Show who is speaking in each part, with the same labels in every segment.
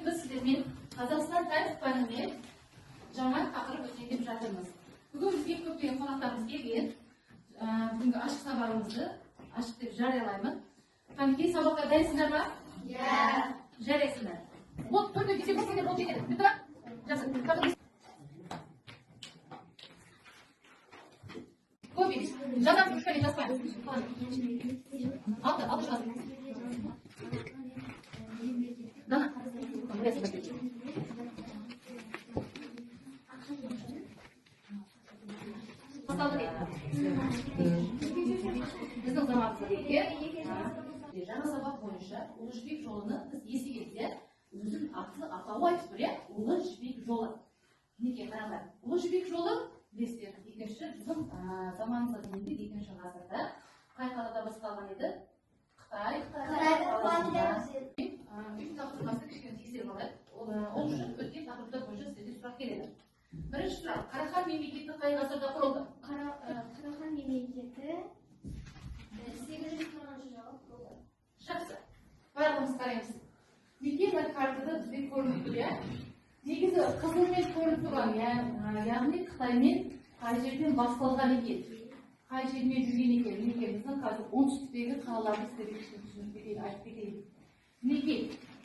Speaker 1: Бүгін біз сіздермен Қазақстан тарих пәнінен жаңа тақырып өтейін деп жатырмыз. Бүгін бізге көптеген қонақтарымыз келген. Бүгінгі ашық сабағымызды ашық деп жариялаймын. Қанекей, сабаққа дайынсыңдар ма? Иә. Жарайсыңдар. Ол төртеу бесеу болсаңдар ол жетеді. Бітті ма? Жақсы. Көп емес. Жазамыз, ручкамен жазбаймыз. Алты, алты жазамыз. Дана. Біздің заманымызда жаңа сабақ бойынша Ұлы Жібек жолыны біз естігенбіз, иә? Өзінің аты атауы айтып тұр, иә? Ұлы Жібек жолы. Мінекей, қараңдар. Ұлы Жібек жолы білесіздер, екінші біздің заманымызға дейінгі екінші ғасырда қай қалада басталған еді? Қытай. Үй тапсырмасы кішкене тексеріп алайық. Ол үшін өткен тақырыптар бойынша сіздерге сұрақ келеді. Бірінші сұрақ: Қарахан мемлекеті қай ғасырда құрылды?
Speaker 2: Қарахан мемлекеті 840 жылы құрылды.
Speaker 1: Жақсы. Барлығымыз қараймыз. Мінекей, мына картада бізге көрініп тұр, иә? Негізі қызылмен көрініп тұрған, яғни Қытаймен қай жерден басталған екен, қай жермен жүрген екен. Мінекей, біздің қазір оңтүстіктегі қалаларды сіздерге кішкене түсіндіріп кетейін, айтып кетейін. Мінекей,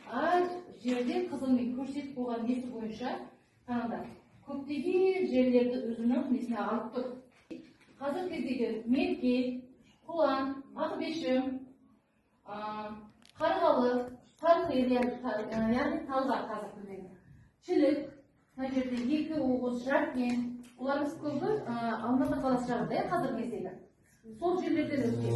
Speaker 1: әр жерде қызылмен көрсетіп қойған несі бойынша қараңдар, көптеген жерлерді өзінің несіне алып тұр. Қазіргі кездегі Мерке, Құлан, Ақбешім, Қарғалы, Тарқы, яғни Талғар қазір күндегі. Шілік, мына жерде екі Оғыз, Жаркент, олардың көбі Алматы қаласы жағында, қазіргі кездегі. Сол жерлерден өткен.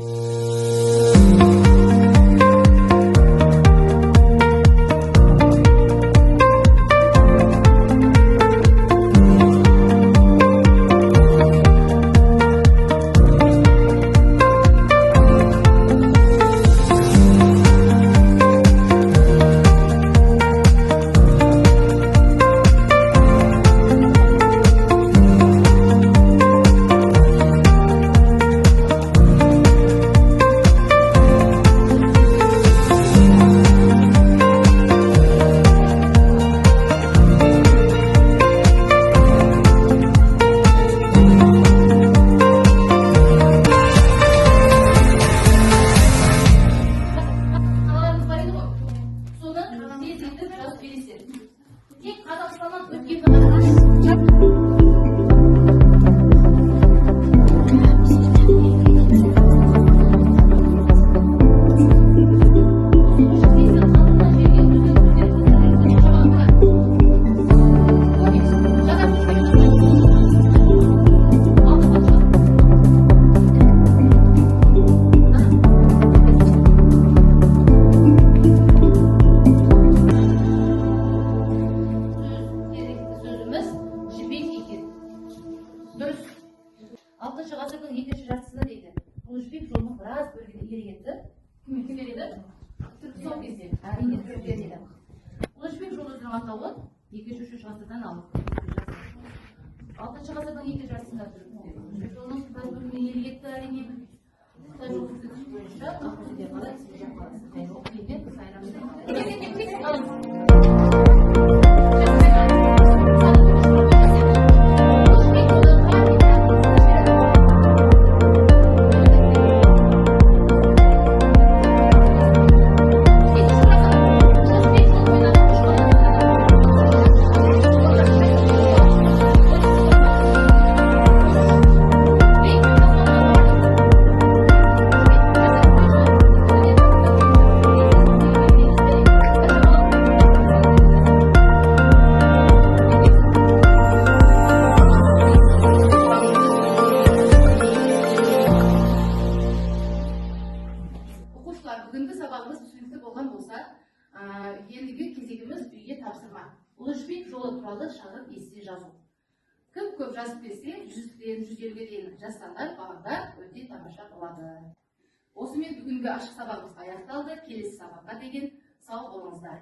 Speaker 1: Тек Қазақстаннан өткен. Дұрыс. 6-шы ғасырдың екінші жартысында дейді. Ұлы Жібек жолының біраз бөлігін иелік етті. Кім еді? Сол кезде, әрине, түріктер еді. Ұлы Жібек жолы өзінің атауын 2-3 ғасырдан алып. 6-шы ғасырдың екінші жартысында түріктер Ұлы Жібек жолының біраз бөлігін иелік етті, әрине. Қытай жолы көрсеткіші бойынша Ақтөбе қаласы, Семей қаласы, Қайрат, Сайрам. Бүгінгі сабағымыз түсінікті болған болса, ендігі кезегіміз үйге тапсырма. Ұлы Жібек жолы туралы шағын эссе жазу. Кім көп жазып берсе, 100-ден 150-ге дейін жазсаңдар, балалар өте тамаша болады. Осымен бүгінгі ашық сабағымыз аяқталды. Келесі сабаққа дейін сау болыңыздар.